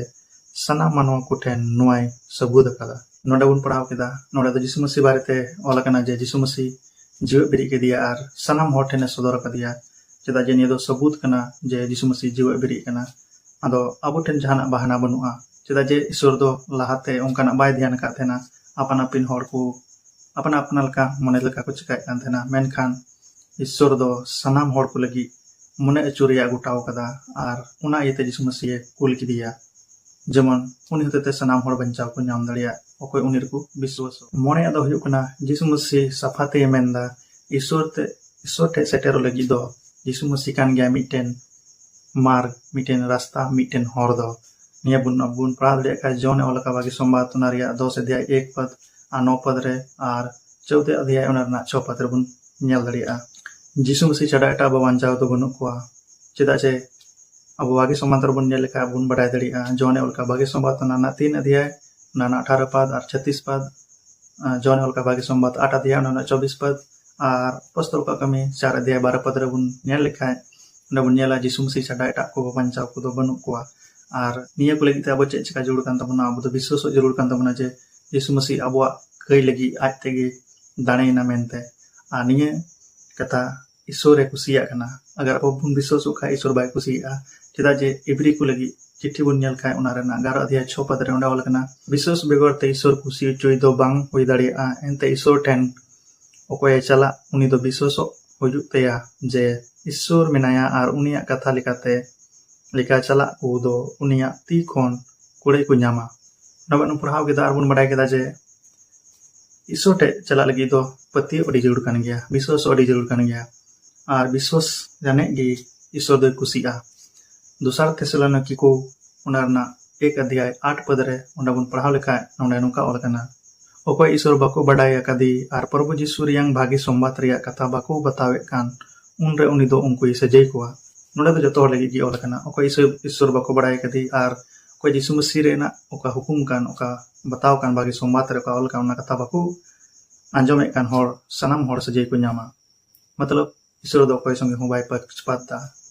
ᱥᱟᱱᱟᱢ ᱢᱟᱱᱣᱟ ᱠᱚ ᱴᱷᱮᱱ ᱱᱚᱣᱟᱭ ᱥᱟᱹᱵᱩᱫ ᱟᱠᱟᱫᱟ᱾ ᱱᱚᱰᱮ ᱵᱚᱱ ᱯᱟᱲᱦᱟᱣ ᱠᱮᱫᱟ, ᱱᱚᱰᱮ ᱫᱚ ᱡᱤᱥᱩ ᱢᱟᱹᱥᱤ ᱵᱟᱨᱮᱛᱮ ᱚᱞ ᱟᱠᱟᱱᱟ ᱡᱮ ᱡᱤᱥᱩ ᱢᱟᱹᱥᱤ ᱡᱤᱣᱮᱫ ᱵᱮᱨᱮᱫ ᱠᱮᱫᱮᱭᱟ ᱟᱨ ᱥᱟᱱᱟᱢ ᱦᱚᱲ ᱴᱷᱮᱱᱮ ᱥᱚᱫᱚᱨ ᱟᱠᱟᱫᱮᱭᱟ᱾ ᱪᱮᱫᱟᱜ ᱡᱮ ᱱᱤᱭᱟᱹ ᱫᱚ ᱥᱟᱹᱵᱩᱫ ᱠᱟᱱᱟ ᱡᱮ ᱡᱤᱥᱩ ᱢᱟᱹᱥᱤ ᱡᱤᱣᱮᱫ ᱵᱮᱨᱮᱫ ᱠᱟᱱᱟ᱾ ᱟᱫᱚ ᱟᱵᱚ ᱴᱷᱮᱱ ᱡᱟᱦᱟᱱᱟᱜ ᱵᱟᱦᱟᱱᱟ ᱵᱟᱹᱱᱩᱜᱼᱟ, ᱪᱮᱫᱟᱜ ᱡᱮ ᱤᱥᱥᱚᱨ ᱫᱚ ᱞᱟᱦᱟᱛᱮ ᱚᱱᱠᱟᱱᱟᱜ ᱵᱟᱭ ᱫᱷᱮᱭᱟᱱ ᱟᱠᱟᱫ ᱛᱟᱦᱮᱱᱟ᱾ ᱟᱯᱟᱱ ᱟᱹᱯᱤᱱ ᱦᱚᱲ ᱠᱚ ᱟᱯᱱᱟ ᱟᱯᱱᱟ ᱞᱮᱠᱟ ᱢᱚᱱᱮ ᱞᱮᱠᱟ ᱠᱚ ᱪᱮᱠᱟᱭᱮᱫ ᱠᱟᱱ ᱛᱟᱦᱮᱱᱟ, ᱢᱮᱱᱠᱷᱟᱱ ᱤᱥᱥᱚᱨ ᱫᱚ ᱥᱟᱱᱟᱢ ᱦᱚᱲ ᱠᱚ ᱞᱟᱹᱜᱤᱫ ᱢᱚᱱᱮ ᱟᱹᱪᱩᱨ ᱨᱮᱭᱟᱜ ᱜᱚᱴᱟᱣ ᱠᱟᱫᱟ, ᱟᱨ ᱚᱱᱟ ᱤᱭᱟᱹᱛᱮ ᱡᱤᱥᱩ ᱢᱟᱹᱥᱤᱭᱮ ᱠᱩᱞ ᱠᱮᱫᱮᱭᱟ, ᱡᱮᱢᱚᱱ ᱩᱱᱤ ᱦᱚᱛᱮᱛᱮ ᱥᱟᱱᱟᱢ ᱦᱚᱲ ᱵᱟᱧᱪᱟᱣ ᱠᱚ ᱧᱟᱢ ᱫᱟᱲᱮᱭᱟᱜ, ᱚᱠᱚᱭ ᱩᱱᱤ ᱨᱮᱠᱚ ᱵᱤᱥᱣᱟᱥᱚᱜ᱾ ᱢᱚᱬᱮᱭᱟᱜ ᱫᱚ ᱦᱩᱭᱩᱜ ᱠᱟᱱᱟ, ᱡᱤᱥᱩ ᱢᱟᱹᱥᱤ ᱥᱟᱯᱷᱟ ᱛᱮᱭ ᱢᱮᱱᱫᱟ, ᱤᱥᱥᱚᱨ ᱛᱮ, ᱤᱥᱥᱚᱨ ᱴᱷᱮᱱ ᱥᱮᱴᱮᱨᱚᱜ ᱞᱟᱹᱜᱤᱫ ᱫᱚ ᱡᱤᱥᱩ ᱢᱟᱹᱥᱤ ᱠᱟᱱ ᱜᱮᱭᱟ ᱢᱤᱫᱴᱮᱱ ᱢᱟᱨᱜᱽ, ᱢᱤᱫᱴᱮᱱ ᱨᱟᱥᱛᱟ, ᱢᱤᱫᱴᱮᱱ ᱦᱚᱨ ᱫᱚ᱾ ᱱᱤᱭᱟᱹ ᱵᱚᱱ, ᱵᱚᱱ ᱯᱟᱲᱦᱟᱣ ᱫᱟᱲᱮᱭᱟᱜ ᱠᱷᱟᱱ, ᱡᱚᱦᱚᱱ ᱮ ᱚᱞ ᱟᱠᱟᱫ ᱵᱷᱟᱹᱜᱤ ᱥᱚᱢᱵᱟᱫ, ᱚᱱᱟ ᱨᱮᱭᱟᱜ ᱫᱚᱥ ᱚᱫᱷᱭᱟᱭ ᱮᱠ ᱯᱚᱫ ᱟᱨ ᱱᱚ ᱯᱚᱫ ᱨᱮ, ᱟᱨ ᱪᱳᱫᱫᱚ ᱚᱫᱷᱭᱟᱭ ᱚᱱᱟ ᱨᱮᱱᱟᱜ ᱪᱷᱚ ᱯᱚᱫ ᱨᱮᱵᱚᱱ ᱧᱮᱞ ᱫᱟᱲᱮᱭᱟᱜᱼᱟ᱾ ᱡᱤᱥᱩ ᱢᱟᱹᱥᱤ ᱪᱷᱟᱰᱟ ᱮᱴᱟᱜ ᱵᱟᱧᱪᱟᱣ ᱫᱚ ᱵᱟᱹᱱᱩᱜ ᱠᱚᱣᱟ, ᱪᱮᱫᱟᱜ ᱡᱮ ᱟᱵᱚ ᱵᱷᱟᱹᱜᱤ ᱥᱚᱢᱵᱟᱫ ᱨᱮᱵᱚᱱ ᱧᱮᱞ ᱞᱮᱠᱷᱟᱱ ᱵᱚᱱ ᱵᱟᱰᱟᱭ ᱫᱟᱲᱮᱭᱟᱜᱼᱟ, ᱡᱚᱦᱚᱱ ᱮ ᱚᱞ ᱟᱠᱟᱫ ᱵᱷᱟᱹᱜᱤ ᱥᱚᱢᱵᱟᱫ ᱚᱱᱟ ᱨᱮᱱᱟᱜ ᱛᱤᱱ ᱚᱫᱷᱭᱟᱭ, ᱚᱱᱟ ᱨᱮᱱᱟᱜ ᱟᱴᱷᱟᱨᱚ ᱯᱚᱫ ᱟᱨ ᱪᱷᱟᱛᱤᱥ ᱯᱚᱫ, ᱟᱨ ᱡᱚᱦᱚᱱ ᱮ ᱚᱞ ᱟᱠᱟᱫ ᱵᱷᱟᱹᱜᱤ ᱥᱚᱢᱵᱟᱫ ᱟᱴ ᱚᱫᱷᱭᱟᱭ, ᱚᱱᱟ ᱨᱮᱱᱟᱜ ᱪᱚᱵᱵᱤᱥ ᱯᱚᱫ, ᱟᱨ ᱚᱯᱚᱥᱛᱚᱞ ᱠᱚᱣᱟᱜ ᱠᱟᱹᱢᱤ ᱪᱟᱨ ᱚᱫᱷᱭᱟᱭ ᱵᱟᱨᱚ ᱯᱚᱫ ᱨᱮᱵᱚᱱ ᱧᱮᱞ ᱞᱮᱠᱷᱟᱱ, ᱚᱸᱰᱮ ᱵᱚᱱ ᱧᱮᱞᱟ ᱡᱤᱥᱩ ᱢᱟᱹᱥᱤ ᱪᱷᱟᱰᱟ ᱮᱴᱟᱜ ᱠᱚ ᱵᱟᱧᱪᱟᱣ ᱠᱚᱫᱚ ᱵᱟᱹᱱᱩᱜ ᱠᱚᱣᱟ᱾ ᱟᱨ ᱱᱤᱭᱟᱹ ᱠᱚ ᱞᱟᱹᱜᱤᱫ ᱛᱮ ᱟᱵᱚ ᱪᱮᱫ ᱪᱮᱠᱟ ᱡᱟᱹᱨᱩᱲ ᱠᱟᱱ ᱛᱟᱵᱚᱱᱟ? ᱟᱵᱚ ᱫᱚ ᱵᱤᱥᱣᱟᱹᱥᱚᱜ ᱡᱟᱹᱨᱩᱲ ᱠᱟᱱ ᱛᱟᱵᱚᱱᱟ ᱡᱮ ᱡᱤᱥᱩ ᱢᱟᱹᱥᱤ ᱟᱵᱚᱣᱟᱜ ᱠᱟᱹᱭ ᱞᱟᱹᱜᱤᱫ ᱟᱡ ᱛᱮᱜᱮ ᱫᱟᱲᱮᱭᱮᱱᱟ ᱢᱮᱱᱛᱮ᱾ ᱟᱨ ᱱᱤᱭᱟᱹ ᱠᱟᱛᱷᱟ ᱤᱥᱚᱨ ᱮ ᱠᱩᱥᱤᱭᱟᱜ ᱠᱟᱱᱟ᱾ ᱟᱜᱟᱨ ᱟᱵᱚ ᱵᱚᱱ ᱵᱤᱥᱣᱟᱹᱥᱚᱜ ᱠᱷᱟᱱ, ᱤᱥᱚᱨ ᱵᱟᱭ ᱠᱩᱥᱤᱭᱟᱜᱼᱟ᱾ ᱪᱮᱫᱟᱜ ᱡᱮ ᱤᱵᱨᱤ ᱠᱚ ᱞᱟᱹᱜᱤᱫ ᱪᱤᱴᱷᱤ ᱵᱚᱱ ᱧᱮᱞ ᱠᱷᱟᱱ, ᱚᱱᱟ ᱨᱮᱱᱟᱜ ᱮᱜᱟᱨᱚ ᱚᱫᱷᱭᱟᱭ ᱪᱷᱚ ᱯᱚᱫ ᱨᱮ ᱚᱸᱰᱮ ᱚᱞ ᱠᱟᱱᱟ, ᱵᱤᱥᱣᱟᱹᱥ ᱵᱮᱜᱚᱨ ᱛᱮ ᱤᱥᱚᱨ ᱠᱩᱥᱤ ᱚᱪᱚᱭ ᱫᱚ ᱵᱟᱝ ᱦᱩᱭ ᱫᱟᱲᱮᱭᱟᱜᱼᱟ᱾ ᱮᱱᱛᱮ ᱤᱥᱚᱨ ᱴᱷᱮᱱ ᱚᱠᱚᱭᱮ ᱪᱟᱞᱟᱜ, ᱩᱱᱤ ᱫᱚ ᱵᱤᱥᱣᱟᱹᱥᱚᱜ ᱦᱩᱭᱩᱜ ᱛᱟᱭᱟ ᱡᱮ ᱤᱥᱚᱨ ᱢᱮᱱᱟᱭᱟ ᱟᱨ ᱩᱱᱤᱭᱟᱜ ᱠᱟᱛᱷᱟ ᱞᱮᱠᱟᱛᱮ ᱞᱮᱠᱟ ᱪᱟᱞᱟᱜ ᱠᱚ ᱫᱚ ᱩᱱᱤᱭᱟᱜ ᱛᱤ ᱠᱷᱚᱱ ᱠᱩᱲᱟᱹᱭ ᱠᱚ ᱧᱟᱢᱟ᱾ ᱱᱚᱣᱟ ᱵᱚᱱ ᱯᱟᱲᱦᱟᱣ ᱠᱮᱫᱟ ᱟᱨ ᱵᱚᱱ ᱵᱟᱰᱟᱭ ᱠᱮᱫᱟ ᱡᱮ ᱤᱥᱚᱨ ᱴᱷᱮᱡ ᱪᱟᱞᱟᱜ ᱞᱟᱹᱜᱤᱫ ᱫᱚ ᱯᱟᱹᱛᱭᱟᱹᱣ ᱟᱹᱰᱤ ᱡᱟᱹᱨᱩᱲ ᱠᱟᱱ ᱜᱮᱭᱟ, ᱵᱤᱥᱣᱟᱥ ᱟᱹᱰᱤ ᱡᱟᱹᱨᱩᱲ ᱠᱟᱱ ᱜᱮᱭᱟ᱾ ᱟᱨ ᱵᱤᱥᱣᱟᱥ ᱡᱟᱹᱱᱤᱡ ᱜᱮ ᱤᱥᱚᱨ ᱫᱚᱭ ᱠᱩᱥᱤᱜᱼᱟ᱾ ᱫᱚᱥᱟᱨ ᱛᱷᱮᱥᱟᱞᱳᱱᱤᱠᱤ ᱠᱚ, ᱚᱱᱟ ᱨᱮᱱᱟᱜ ᱮᱠ ᱚᱫᱷᱭᱟᱭ ᱟᱴ ᱯᱚᱫ ᱨᱮ ᱚᱸᱰᱮ ᱵᱚᱱ ᱯᱟᱲᱦᱟᱣ ᱞᱮᱠᱷᱟᱡ ᱱᱚᱸᱰᱮ ᱱᱚᱝᱠᱟ ᱚᱞ ᱟᱠᱟᱱᱟ, ᱚᱠᱚᱭ ᱤᱥᱚᱨ ᱵᱟᱠᱚ ᱵᱟᱰᱟᱭ ᱟᱠᱟᱫᱮ ᱟᱨ ᱯᱨᱚᱵᱷᱩ ᱡᱤᱥᱩ ᱨᱮᱭᱟᱝ ᱵᱷᱟᱹᱜᱤ ᱥᱚᱢᱵᱟᱫ ᱨᱮᱭᱟᱜ ᱠᱟᱛᱷᱟ ᱵᱟᱠᱚ ᱵᱟᱛᱟᱣᱮᱫ ᱠᱟᱱ, ᱩᱱᱨᱮ ᱩᱱᱤ ᱫᱚ ᱩᱱᱠᱩᱭ ᱥᱟᱹᱡᱟᱹᱭ ᱠᱚᱣᱟ᱾ ᱱᱚᱸᱰᱮ ᱫᱚ ᱡᱚᱛᱚ ᱦᱚᱲ ᱞᱟᱹᱜᱤᱫ ᱜᱮ ᱚᱞ ᱟᱠᱟᱱᱟ᱾ ᱚᱠᱚᱭ ᱤᱥᱚᱨ, ᱤᱥᱚᱨ ᱵᱟᱠᱚ ᱵᱟᱰᱟᱭ ᱟᱠᱟᱫᱮ ᱟᱨ ᱚᱠᱚᱭ ᱡᱤᱥᱩ ᱢᱟᱹᱥᱤ ᱨᱮᱱᱟᱜ ᱚᱠᱟ ᱦᱩᱠᱩᱢ ᱠᱟᱱ, ᱚᱠᱟ ᱵᱟᱛᱟᱣ ᱠᱟᱱ, ᱵᱷᱟᱹᱜᱤ ᱥᱚᱢᱵᱟᱫ ᱨᱮ ᱚᱠᱟ ᱚᱞ ᱠᱟᱱ, ᱚᱱᱟ ᱠᱟᱛᱷᱟ ᱵᱟᱠᱚ ᱟᱸᱡᱚᱢᱮᱫ ᱠᱟᱱ ᱦᱚᱲ, ᱥᱟᱱᱟᱢ ᱦᱚᱲ ᱥᱟᱹᱡᱟᱹᱭ ᱠᱚ ᱧᱟᱢᱟ᱾ ᱢᱚᱛᱞᱚᱵ, ᱤᱥᱚᱨ ᱫᱚ ᱚᱠᱚᱭ ᱥᱚᱸᱜᱮ ᱦᱚᱸ ᱵᱟᱭ ᱯᱟᱠᱥᱯᱟᱛ ᱫᱟ᱾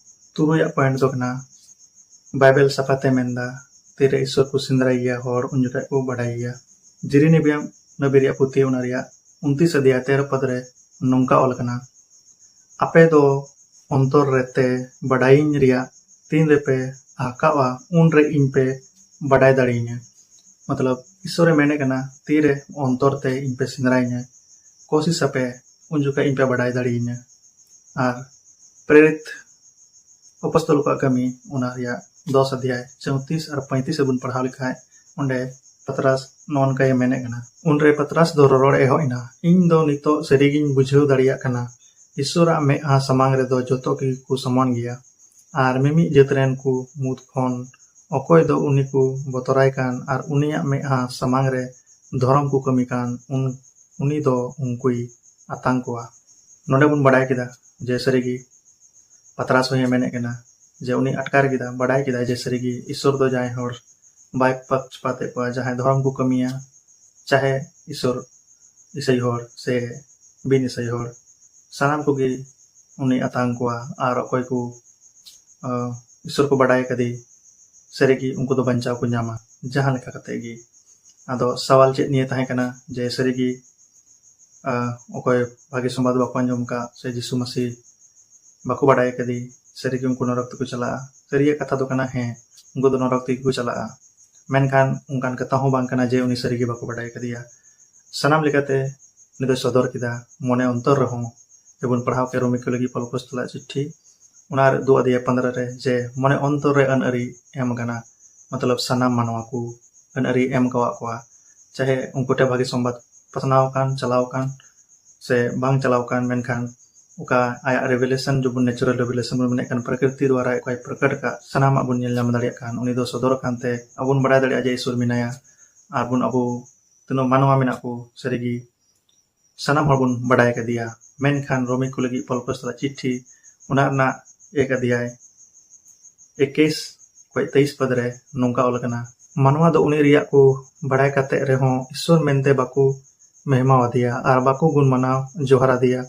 ᱛᱩᱨᱩᱭᱟᱜ ᱯᱚᱭᱮᱱᱴ ᱫᱚ ᱠᱟᱱᱟ, ᱵᱟᱭᱵᱮᱞ ᱥᱟᱯᱷᱟᱛᱮ ᱢᱮᱱᱫᱟ, ᱛᱤᱨᱮ ᱤᱥᱚᱨ ᱠᱚ ᱥᱮᱸᱫᱽᱨᱟᱭ ᱜᱮᱭᱟ ᱦᱚᱲ, ᱩᱱ ᱡᱚᱠᱷᱟᱡ ᱠᱚ ᱵᱟᱰᱟᱭ ᱜᱮᱭᱟ᱾ ᱡᱤᱨᱤᱱᱤᱵᱤᱭᱟᱢ ᱱᱟᱵᱤ ᱨᱮᱭᱟᱜ ᱯᱩᱛᱷᱤ, ᱚᱱᱟ ᱨᱮᱭᱟᱜ ᱩᱱᱛᱤᱥ ᱚᱫᱷᱭᱟᱭ ᱛᱮᱨᱚ ᱯᱚᱫ ᱨᱮ ᱱᱚᱝᱠᱟ ᱚᱞ ᱟᱠᱟᱱᱟ, ᱟᱯᱮ ᱫᱚ ᱚᱱᱛᱚᱨ ᱨᱮ ᱛᱮ ᱵᱟᱰᱟᱭᱤᱧ ᱨᱮᱭᱟᱜ ᱛᱤᱱ ᱨᱮᱯᱮ ᱟᱦᱠᱟᱣᱟ, ᱩᱱ ᱨᱮ ᱤᱧ ᱯᱮ ᱵᱟᱰᱟᱭ ᱫᱟᱲᱮᱭᱤᱧᱟ᱾ ᱢᱚᱛᱞᱚᱵ, ᱤᱥᱚᱨᱮ ᱢᱮᱱᱮᱫ ᱠᱟᱱᱟ, ᱛᱤᱨᱮ ᱚᱱᱛᱚᱨ ᱛᱮ ᱤᱧ ᱯᱮ ᱥᱮᱸᱫᱽᱨᱟᱭᱤᱧᱟ, ᱠᱳᱥᱤᱥ ᱟᱯᱮ, ᱩᱱ ᱡᱚᱠᱷᱟᱡ ᱤᱧ ᱯᱮ ᱵᱟᱰᱟᱭ ᱫᱟᱲᱮᱭᱤᱧᱟ᱾ ᱟᱨ ᱯᱨᱮᱨᱤᱛ ᱚᱯᱚᱥᱛᱚᱞ ᱠᱚᱣᱟᱜ ᱠᱟᱹᱢᱤ, ᱚᱱᱟ ᱨᱮᱭᱟᱜ ᱫᱚᱥ ᱚᱫᱷᱭᱟᱭ ᱪᱳᱭᱛᱨᱤᱥ ᱟᱨ ᱯᱚᱸᱭᱛᱨᱤᱥ ᱨᱮᱵᱚᱱ ᱯᱟᱲᱦᱟᱣ ᱞᱮᱠᱷᱟᱡ, ᱚᱸᱰᱮ ᱯᱟᱛᱨᱟᱥ ᱱᱚᱜᱼᱚ ᱱᱚᱝᱠᱟᱭ ᱢᱮᱱᱮᱫ ᱠᱟᱱᱟ, ᱩᱱᱨᱮ ᱯᱟᱛᱨᱟᱥ ᱫᱚ ᱨᱚᱨᱚᱲ ᱮᱦᱚᱵ ᱮᱱᱟ, ᱤᱧ ᱫᱚ ᱱᱤᱛᱚᱜ ᱥᱟᱹᱨᱤᱜᱤᱧ ᱵᱩᱡᱷᱟᱹᱣ ᱫᱟᱲᱮᱭᱟᱜ ᱠᱟᱱᱟ, ᱤᱥᱚᱨᱟᱜ ᱢᱮᱫᱦᱟ ᱥᱟᱢᱟᱝ ᱨᱮᱫᱚ ᱡᱚᱛᱚ ᱜᱮᱠᱚ ᱥᱚᱢᱟᱱ ᱜᱮᱭᱟ᱾ ᱟᱨ ᱢᱤᱢᱤᱫ ᱡᱟᱹᱛ ᱨᱮᱱ ᱠᱚ ᱢᱩᱫᱽ ᱠᱷᱚᱱ ᱚᱠᱚᱭ ᱫᱚ ᱩᱱᱤ ᱠᱚ ᱵᱚᱛᱚᱨᱟᱭ ᱠᱟᱱ ᱟᱨ ᱩᱱᱤᱭᱟᱜ ᱢᱮᱫᱦᱟ ᱥᱟᱢᱟᱝ ᱨᱮ ᱫᱷᱚᱨᱚᱢ ᱠᱚ ᱠᱟᱹᱢᱤ ᱠᱟᱱ, ᱩᱱ-, ᱩᱱᱤ ᱫᱚ ᱩᱱᱠᱩᱭ ᱟᱛᱟᱝ ᱠᱚᱣᱟ᱾ ᱱᱚᱰᱮ ᱵᱚᱱ ᱵᱟᱰᱟᱭ ᱠᱮᱫᱟ ᱡᱮ ᱥᱟᱹᱨᱤᱜᱮ ᱯᱟᱛᱨᱟᱥ ᱦᱚᱸᱭ ᱢᱮᱱᱮᱫ ᱠᱟᱱᱟ ᱡᱮ ᱩᱱᱤ ᱟᱴᱠᱟᱨ ᱠᱮᱫᱟ, ᱵᱟᱰᱟᱭ ᱠᱮᱫᱟ ᱡᱮ ᱥᱟᱹᱨᱤᱜᱮ ᱤᱥᱚᱨ ᱫᱚ ᱡᱟᱦᱟᱸᱭ ᱦᱚᱲ ᱵᱟᱭ ᱯᱟᱠᱥᱯᱟᱛᱮᱫ ᱠᱚᱣᱟ, ᱡᱟᱦᱟᱸᱭ ᱫᱷᱚᱨᱚᱢ ᱠᱚ ᱠᱟᱹᱢᱤᱭᱟ, ᱪᱟᱦᱮ ᱤᱥᱚᱨ ᱤᱥᱟᱹᱭ ᱦᱚᱲ ᱥᱮ ᱵᱤᱱ ᱤᱥᱟᱹᱭ ᱦᱚᱲ, ᱥᱟᱱᱟᱢ ᱠᱚᱜᱮ ᱩᱱᱤ ᱟᱛᱟᱝ ᱠᱚᱣᱟ᱾ ᱟᱨ ᱚᱠᱚᱭ ᱠᱚ, ᱟᱸ, ᱤᱥᱚᱨ ᱠᱚ ᱵᱟᱰᱟᱭ ᱠᱟᱫᱮ, ᱥᱟᱹᱨᱤᱜᱮ ᱩᱱᱠᱩ ᱫᱚ ᱵᱟᱧᱪᱟᱣ ᱠᱚ ᱧᱟᱢᱟ ᱡᱟᱦᱟᱸ ᱞᱮᱠᱟ ᱠᱟᱛᱮ ᱜᱮ᱾ ᱟᱫᱚ ᱥᱟᱣᱟᱞ ᱪᱮᱫ ᱱᱤᱭᱟᱹ ᱛᱟᱦᱮᱸ ᱠᱟᱱᱟ ᱡᱮ ᱥᱟᱹᱨᱤᱜᱮ ᱟᱨ ᱚᱠᱚᱭ ᱵᱷᱟᱜᱮ ᱥᱚᱢᱵᱟᱫ ᱵᱟᱠᱚ ᱟᱸᱡᱚᱢ ᱟᱠᱟᱫ ᱥᱮ ᱡᱤᱥᱩ ᱢᱟᱹᱥᱤ ᱵᱟᱠᱚ ᱵᱟᱰᱟᱭ ᱟᱠᱟᱫᱮ, ᱥᱟᱹᱨᱤᱜᱮ ᱩᱱᱠᱩ ᱱᱚᱨᱚᱠ ᱛᱮᱠᱚ ᱪᱟᱞᱟᱜᱼᱟ? ᱥᱟᱹᱨᱤᱭᱟᱜ ᱠᱟᱛᱷᱟ ᱫᱚ ᱠᱟᱱᱟ, ᱦᱮᱸ, ᱩᱱᱠᱩ ᱫᱚ ᱱᱚᱨᱚᱠ ᱛᱮᱜᱮ ᱠᱚ ᱪᱟᱞᱟᱜᱼᱟ᱾ ᱢᱮᱱᱠᱷᱟᱱ ᱚᱱᱠᱟᱱ ᱠᱟᱛᱷᱟ ᱦᱚᱸ ᱵᱟᱝ ᱠᱟᱱᱟ ᱡᱮ ᱩᱱᱤ ᱥᱟᱹᱨᱤᱜᱮ ᱵᱟᱠᱚ ᱵᱟᱰᱟᱭ ᱟᱠᱟᱫᱮᱭᱟ᱾ ᱥᱟᱱᱟᱢ ᱞᱮᱠᱟᱛᱮ ᱩᱱᱤ ᱫᱚᱭ ᱥᱚᱫᱚᱨ ᱠᱮᱫᱟ ᱢᱚᱱᱮ ᱚᱱᱛᱚᱨ ᱨᱮᱦᱚᱸ᱾ ᱡᱮᱵᱚᱱ ᱯᱟᱲᱦᱟᱣ ᱠᱮᱫ ᱨᱳᱢᱤ ᱠᱚ ᱞᱟᱹᱜᱤᱫ ᱯᱚᱞ ᱯᱚᱥᱛᱚᱞᱟᱜ ᱪᱤᱴᱷᱤ, ᱚᱱᱟ ᱨᱮ ᱫᱩ ᱟᱫᱷᱭᱟᱭ ᱯᱚᱱᱫᱽᱨᱚ ᱨᱮ, ᱡᱮ ᱢᱚᱱᱮ ᱚᱱᱛᱚᱨ ᱨᱮ ᱟᱹᱱ ᱟᱹᱨᱤ ᱮᱢ ᱟᱠᱟᱱᱟ, ᱢᱚᱛᱞᱚᱵ ᱥᱟᱱᱟᱢ ᱢᱟᱱᱣᱟ ᱠᱚ ᱟᱹᱱ ᱟᱹᱨᱤ ᱮᱢ ᱟᱠᱟᱣᱟᱫ ᱠᱚᱣᱟ, ᱪᱟᱦᱮ ᱩᱱᱠᱩ ᱴᱷᱮᱱ ᱵᱷᱟᱜᱮ ᱥᱚᱢᱵᱟᱫ ᱯᱟᱥᱱᱟᱣ ᱟᱠᱟᱱ, ᱪᱟᱞᱟᱣ ᱟᱠᱟᱱ ᱥᱮ ᱵᱟᱝ ᱪᱟᱞᱟᱣ ᱟᱠᱟᱱ, ᱢᱮᱱᱠᱷᱟᱱ ᱚᱠᱟ ᱟᱭᱟᱜ ᱨᱮᱵᱷᱮᱞᱮᱥᱚᱱ, ᱡᱮᱵᱚᱱ ᱱᱮᱪᱟᱨᱟᱞ ᱨᱮᱵᱷᱮᱞᱮᱥᱚᱱ ᱵᱚᱱ ᱢᱮᱱᱮᱫ ᱠᱟᱱ, ᱯᱨᱟᱠᱨᱤᱛᱤ ᱫᱣᱟᱨᱟ ᱚᱠᱚᱭ ᱯᱨᱚᱠᱚᱴ ᱟᱠᱟᱫ, ᱥᱟᱱᱟᱢᱟᱜ ᱵᱚᱱ ᱧᱮᱞ ᱧᱟᱢ ᱫᱟᱲᱮᱭᱟᱜ ᱠᱟᱱ, ᱩᱱᱤ ᱫᱚ ᱥᱚᱫᱚᱨ ᱟᱠᱟᱱ ᱛᱮ ᱟᱵᱚ ᱵᱚᱱ ᱵᱟᱲᱟᱭ ᱫᱟᱲᱮᱭᱟᱜᱼᱟ ᱡᱮ ᱤᱥᱚᱨ ᱢᱮᱱᱟᱭᱟ᱾ ᱟᱨ ᱵᱚᱱ, ᱟᱵᱚ ᱛᱤᱱᱟᱹᱜ ᱢᱟᱱᱣᱟ ᱢᱮᱱᱟᱜ ᱠᱚ, ᱥᱟᱹᱨᱤᱜᱮ ᱥᱟᱱᱟᱢ ᱦᱚᱲ ᱵᱚᱱ ᱵᱟᱰᱟᱭ ᱠᱟᱫᱮᱭᱟ᱾ ᱢᱮᱱᱠᱷᱟᱱ ᱨᱳᱢᱤ ᱠᱚ ᱞᱟᱹᱜᱤᱫ ᱯᱚᱞ ᱯᱚᱥᱛᱚᱞᱟᱜ ᱪᱤᱴᱷᱤ, ᱚᱱᱟ ᱨᱮᱱᱟᱜ ᱮᱠ ᱟᱫᱷᱭᱟᱭ ᱮᱠᱩᱥ ᱠᱷᱚᱱ ᱛᱮᱭᱤᱥ ᱯᱚᱫ ᱨᱮ ᱱᱚᱝᱠᱟ ᱚᱞ ᱟᱠᱟᱱᱟ, ᱢᱟᱱᱣᱟ ᱫᱚ ᱩᱱᱤ ᱨᱮᱭᱟᱜ ᱠᱚ ᱵᱟᱰᱟᱭ ᱠᱟᱛᱮ ᱨᱮᱦᱚᱸ ᱤᱥᱚᱨ ᱢᱮᱱᱛᱮ ᱵᱟᱠᱚ ᱢᱮᱦᱢᱟᱣ ᱟᱫᱮᱭᱟ ᱟᱨ ᱵᱟᱠᱚ ᱜᱩᱱ ᱢᱟᱱᱟᱣ ᱡᱚᱦᱟᱨ ᱟᱫᱮᱭᱟ᱾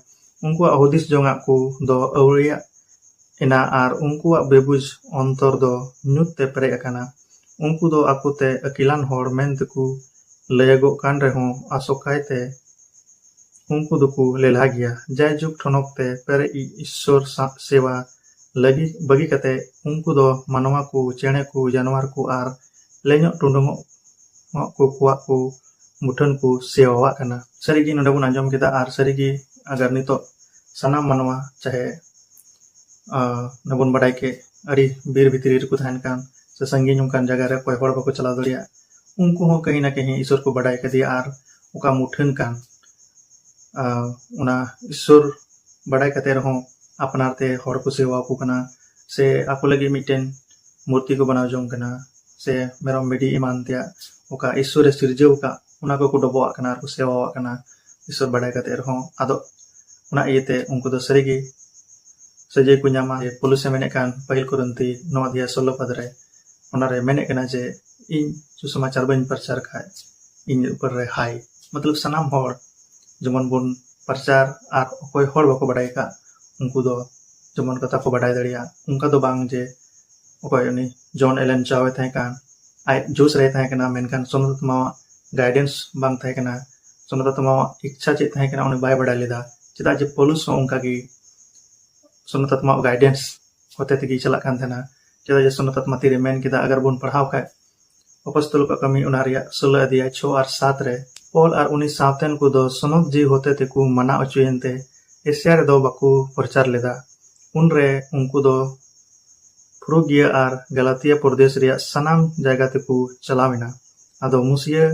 ᱩᱱᱠᱩᱣᱟᱜ ᱦᱩᱫᱤᱥ ᱡᱚᱝᱟᱜ ᱠᱚ ᱫᱚ ᱟᱹᱣᱲᱤᱭᱟᱜ ᱮᱱᱟ ᱟᱨ ᱩᱱᱠᱩᱣᱟᱜ ᱵᱮᱵᱩᱡᱽ ᱚᱱᱛᱚᱨ ᱫᱚ ᱧᱩᱛ ᱛᱮ ᱯᱮᱨᱮᱡ ᱟᱠᱟᱱᱟ᱾ ᱩᱱᱠᱩ ᱫᱚ ᱟᱠᱚᱛᱮ ᱟᱹᱠᱤᱞᱟᱱ ᱦᱚᱲ ᱢᱮᱱ ᱛᱮᱠᱚ ᱞᱟᱹᱭᱟᱹᱜᱚᱜ ᱠᱟᱱ ᱨᱮᱦᱚᱸ ᱟᱥᱚᱠᱟᱭᱛᱮ ᱩᱱᱠᱩ ᱫᱚᱠᱚ ᱞᱮᱞᱦᱟ ᱜᱮᱭᱟ᱾ ᱡᱟᱭᱡᱩᱜᱽ ᱴᱷᱚᱱᱚᱠ ᱛᱮ ᱯᱮᱨᱮᱡ ᱤ-, ᱤᱥᱥᱚᱨ ᱥᱟ-, ᱥᱮᱵᱟ ᱞᱟᱹᱜᱤᱫ ᱵᱟᱹᱜᱤ ᱠᱟᱛᱮ ᱩᱱᱠᱩ ᱫᱚ ᱢᱟᱱᱣᱟ ᱠᱚ, ᱪᱮᱬᱮ ᱠᱚ, ᱡᱟᱱᱣᱟᱨ ᱠᱚ ᱟᱨ ᱞᱮᱧᱚᱜ ᱴᱩᱰᱩᱝᱚᱜ ᱠᱚ ᱠᱚᱣᱟᱜ ᱠᱚ ᱢᱩᱴᱷᱟᱹᱱ ᱠᱚ ᱥᱮᱣᱟᱣᱟᱜ ᱠᱟᱱᱟ᱾ ᱥᱟᱹᱨᱤᱜᱮ ᱱᱚᱰᱮ ᱵᱚᱱ ᱟᱸᱡᱚᱢ ᱠᱮᱫᱟ, ᱟᱨ ᱥᱟᱹᱨᱤᱜᱮ ᱟᱜᱟᱨ ᱱᱤᱛᱚᱜ ᱥᱟᱱᱟᱢ ᱢᱟᱱᱣᱟ ᱪᱟᱦᱮ ᱟᱨ ᱚᱱᱟ ᱵᱚᱱ ᱵᱟᱰᱟᱭ ᱠᱮᱫ, ᱟᱹᱰᱤ ᱵᱤᱨ ᱵᱷᱤᱛᱨᱤ ᱨᱮᱠᱚ ᱛᱟᱦᱮᱱ ᱠᱟᱱ ᱥᱮ ᱥᱟᱺᱜᱤᱧ ᱚᱱᱠᱟᱱ ᱡᱟᱭᱜᱟ ᱨᱮ ᱚᱠᱚᱭ ᱦᱚᱲ ᱵᱟᱠᱚ ᱪᱟᱞᱟᱣ ᱫᱟᱲᱮᱭᱟᱜ, ᱩᱱᱠᱩ ᱦᱚᱸ ᱠᱟᱹᱦᱤ ᱱᱟ ᱠᱟᱹᱦᱤ ᱤᱥᱚᱨ ᱠᱚ ᱵᱟᱰᱟᱭ ᱠᱟᱫᱮᱭᱟ ᱟᱨ ᱚᱠᱟ ᱢᱩᱴᱷᱟᱹᱱ ᱠᱟᱱ, ᱟᱨ ᱚᱱᱟ ᱤᱥᱚᱨ ᱵᱟᱰᱟᱭ ᱠᱟᱛᱮ ᱨᱮᱦᱚᱸ ᱟᱯᱱᱟᱨ ᱛᱮ ᱦᱚᱲ ᱠᱚ ᱥᱮᱣᱟ ᱟᱠᱚ ᱠᱟᱱᱟ ᱥᱮ ᱟᱠᱚ ᱞᱟᱹᱜᱤᱫ ᱢᱤᱫᱴᱮᱱ ᱢᱩᱨᱛᱤ ᱠᱚ ᱵᱮᱱᱟᱣ ᱡᱚᱝ ᱠᱟᱱᱟ ᱥᱮ ᱢᱮᱨᱚᱢ ᱵᱷᱤᱰᱤ ᱮᱢᱟᱱ ᱛᱮᱭᱟᱜ ᱚᱠᱟ ᱤᱥᱚᱨᱮ ᱥᱤᱨᱡᱟᱹᱣ ᱟᱠᱟᱫ ᱚᱱᱟ ᱠᱚᱠᱚ ᱰᱚᱵᱚᱜ ᱟᱜ ᱠᱟᱱᱟ ᱟᱨ ᱠᱚ ᱥᱮᱣᱟᱣᱟᱜ ᱠᱟᱱᱟ ᱤᱥᱚᱨ ᱵᱟᱰᱟᱭ ᱠᱟᱛᱮ ᱨᱮᱦᱚᱸ᱾ ᱟᱫᱚ ᱚᱱᱟ ᱤᱭᱟᱹᱛᱮ ᱩᱱᱠᱩ ᱫᱚ ᱥᱟᱹᱨᱤᱜᱮ ᱥᱟᱹᱡᱟᱹᱭ ᱠᱚ ᱧᱟᱢᱟ᱾ ᱡᱮ ᱯᱚᱞᱩᱥᱮ ᱢᱮᱱᱮᱫ ᱠᱟᱱ ᱯᱟᱹᱦᱤᱞ ᱠᱚᱨᱤᱱᱛᱷᱤ ᱱᱚᱣᱟ ᱫᱤᱭᱟ ᱥᱳᱞᱳ ᱯᱟᱫᱽ ᱨᱮ, ᱚᱱᱟᱨᱮ ᱢᱮᱱᱮᱫ ᱠᱟᱱᱟ ᱡᱮ ᱤᱧ ᱥᱩᱥᱚᱢᱟᱪᱟᱨ ᱵᱟᱹᱧ ᱯᱨᱚᱪᱟᱨ ᱠᱷᱟᱡ ᱤᱧ ᱩᱯᱚᱨ ᱨᱮ ᱦᱟᱭ, ᱢᱚᱛᱞᱚᱵ ᱥᱟᱱᱟᱢ ᱦᱚᱲ ᱡᱮᱢᱚᱱ ᱵᱚᱱ ᱯᱨᱚᱪᱟᱨ ᱟᱨ ᱚᱠᱚᱭ ᱦᱚᱲ ᱵᱟᱠᱚ ᱵᱟᱰᱟᱭ ᱟᱠᱟᱫ ᱩᱱᱠᱩ ᱫᱚ ᱡᱮᱢᱚᱱ ᱠᱟᱛᱷᱟ ᱠᱚ ᱵᱟᱰᱟᱭ ᱫᱟᱲᱮᱭᱟᱜᱼᱟ᱾ ᱚᱱᱠᱟ ᱫᱚ ᱵᱟᱝ ᱡᱮ ᱚᱠᱚᱭ ᱩᱱᱤ ᱡᱚᱱ ᱮᱞᱮᱱ ᱪᱟᱣ ᱮ ᱛᱟᱦᱮᱸ ᱠᱟᱱ, ᱟᱡ ᱡᱳᱥ ᱨᱮᱭ ᱛᱟᱦᱮᱸ ᱠᱟᱱᱟ, ᱢᱮᱱᱠᱷᱟᱱ ᱥᱚᱱᱚᱛ ᱟᱛᱢᱟᱣᱟᱜ ᱜᱟᱭᱰᱮᱱᱥ ᱵᱟᱝ ᱛᱟᱦᱮᱸ ᱠᱟᱱᱟ᱾ ᱥᱚᱱᱚᱛ ᱟᱛᱢᱟᱣᱟᱜ ᱤᱪᱪᱷᱟ ᱪᱮᱫ ᱛᱟᱦᱮᱸ ᱠᱟᱱᱟ, ᱩᱱᱤ ᱵᱟᱭ ᱵᱟᱰᱟᱭ ᱞᱮᱫᱟ᱾ ᱪᱮᱫᱟᱜ ᱡᱮ ᱯᱚᱞᱩᱥ ᱦᱚᱸ ᱚᱱᱠᱟᱜᱮ ᱥᱚᱱᱚᱛ ᱟᱛᱢᱟᱣᱟᱜ ᱜᱟᱭᱰᱮᱱᱥ ᱦᱚᱛᱮ ᱛᱮᱜᱮ ᱪᱟᱞᱟᱜ ᱠᱟᱱ ᱛᱟᱦᱮᱱᱟ᱾ ᱪᱮᱫᱟᱜ ᱡᱮ ᱥᱚᱱᱚᱛ ᱟᱛᱢᱟ ᱛᱤᱨᱮ ᱢᱮᱱ ᱠᱮᱫᱟ, ᱟᱜᱟᱨ ᱵᱚᱱ ᱯᱟᱲᱦᱟᱣ ᱠᱷᱟᱡ ᱚᱯᱚᱥᱛᱚᱞ ᱠᱚᱣᱟᱜ ᱠᱟᱹᱢᱤ ᱚᱱᱟ ᱨᱮᱭᱟᱜ ᱥᱳᱞᱳ ᱟᱫᱷᱭᱟᱭ ᱪᱷᱚ ᱟᱨ ᱥᱟᱛ ᱨᱮ, ᱯᱚᱞ ᱟᱨ ᱩᱱᱤ ᱥᱟᱶᱛᱮᱱ ᱠᱚᱫᱚ ᱥᱚᱱᱚᱛ ᱡᱤᱣᱤ ᱦᱚᱛᱮ ᱛᱮᱠᱚ ᱢᱟᱱᱟ ᱚᱪᱚᱭᱮᱱ ᱛᱮ ᱮᱥᱤᱭᱟ ᱨᱮᱫᱚ ᱵᱟᱠᱚ ᱯᱨᱚᱪᱟᱨ ᱞᱮᱫᱟ᱾ ᱩᱱᱨᱮ ᱩᱱᱠᱩ ᱫᱚ ᱯᱷᱨᱩᱜᱤᱭᱟ ᱟᱨ ᱜᱟᱞᱟᱛᱤᱭᱟ ᱯᱨᱚᱫᱮᱥ ᱨᱮᱭᱟᱜ ᱥᱟᱱᱟᱢ ᱡᱟᱭᱜᱟ ᱛᱮᱠᱚ ᱪᱟᱞᱟᱣ ᱮᱱᱟ᱾ ᱟᱫᱚ ᱢᱩᱥᱤᱭᱟ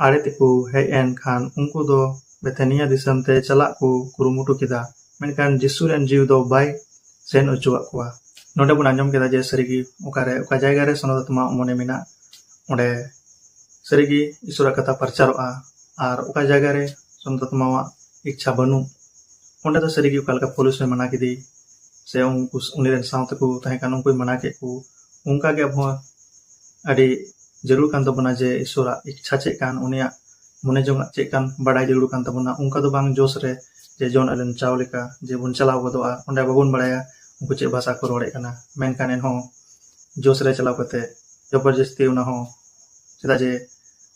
ᱟᱲᱮ ᱛᱮᱠᱚ ᱦᱮᱡ ᱮᱱ ᱠᱷᱟᱱ ᱩᱱᱠᱩ ᱫᱚ ᱵᱮᱛᱷᱮᱱᱤᱭᱟ ᱫᱤᱥᱚᱢ ᱛᱮ ᱪᱟᱞᱟᱜ ᱠᱚ ᱠᱩᱨᱩᱢᱩᱴᱩ ᱠᱮᱫᱟ, ᱢᱮᱱᱠᱷᱟᱱ ᱡᱤᱥᱩ ᱨᱮᱱ ᱡᱤᱣᱤ ᱫᱚ ᱵᱟᱭ ᱥᱮᱱ ᱚᱪᱚᱣᱟᱜ ᱠᱚᱣᱟ᱾ ᱱᱚᱰᱮ ᱵᱚᱱ ᱟᱸᱡᱚᱢ ᱠᱮᱫᱟ ᱡᱮ ᱥᱟᱹᱨᱤᱜᱮ ᱚᱠᱟᱨᱮ, ᱚᱠᱟ ᱡᱟᱭᱜᱟ ᱨᱮ ᱥᱚᱱᱚᱛ ᱟᱛᱢᱟ ᱢᱚᱱᱮ ᱢᱮᱱᱟᱜ, ᱚᱸᱰᱮ ᱥᱟᱹᱨᱤᱜᱮ ᱤᱥᱚᱨᱟᱜ ᱠᱟᱛᱷᱟ ᱯᱨᱚᱪᱟᱨᱚᱜᱼᱟ᱾ ᱟᱨ ᱚᱠᱟ ᱡᱟᱭᱜᱟ ᱨᱮ ᱥᱚᱱᱚᱛ ᱟᱛᱢᱟᱣᱟᱜ ᱤᱪᱪᱷᱟ ᱵᱟᱹᱱᱩᱜ, ᱚᱸᱰᱮ ᱫᱚ ᱥᱟᱹᱨᱤᱜᱮ ᱚᱠᱟ ᱞᱮᱠᱟ ᱯᱚᱞᱩᱥ ᱮ ᱢᱟᱱᱟ ᱠᱮᱫᱮ, ᱥᱮ ᱩᱱᱠᱩ, ᱩᱱᱤ ᱨᱮᱱ ᱥᱟᱶ ᱛᱮᱠᱚ ᱛᱟᱦᱮᱸ ᱠᱟᱱ ᱩᱱᱠᱩᱭ ᱢᱟᱱᱟ ᱠᱮᱫ ᱠᱚ, ᱚᱱᱠᱟ ᱜᱮ ᱟᱵᱚ ᱦᱚᱸ ᱟᱹᱰᱤ ᱡᱟᱹᱨᱩᱲ ᱠᱟᱱ ᱛᱟᱵᱚᱱᱟ ᱡᱮ ᱤᱥᱚᱨᱟᱜ ᱤᱪᱪᱷᱟ ᱪᱮᱫ ᱠᱟᱱ, ᱩᱱᱤᱭᱟᱜ ᱢᱚᱱᱮ ᱡᱚᱝ ᱟᱜ ᱪᱮᱫ ᱠᱟᱱ ᱵᱟᱰᱟᱭ ᱡᱟᱹᱨᱩᱲ ᱠᱟᱱ ᱛᱟᱵᱚᱱᱟ᱾ ᱚᱱᱠᱟ ᱫᱚ ᱵᱟᱝ ᱡᱳᱥ ᱨᱮ ᱡᱮ ᱡᱚᱱ ᱮᱞᱮᱱ ᱪᱟᱣ ᱞᱮᱠᱟ ᱡᱮ ᱵᱚᱱ ᱪᱟᱞᱟᱣ ᱜᱚᱫᱚᱜᱼᱟ, ᱚᱸᱰᱮ ᱵᱟᱵᱚᱱ ᱵᱟᱲᱟᱭᱟ ᱩᱱᱠᱩ ᱪᱮᱫ ᱵᱷᱟᱥᱟ ᱠᱚ ᱨᱚᱲᱮᱫ ᱠᱟᱱᱟ, ᱢᱮᱱᱠᱷᱟᱱ ᱮᱱᱦᱚᱸ ᱡᱳᱥ ᱨᱮ ᱪᱟᱞᱟᱣ ᱠᱟᱛᱮ ᱡᱚᱵᱚᱨᱡᱚᱥᱛᱤ ᱚᱱᱟ ᱦᱚᱸ, ᱪᱮᱫᱟᱜ ᱡᱮ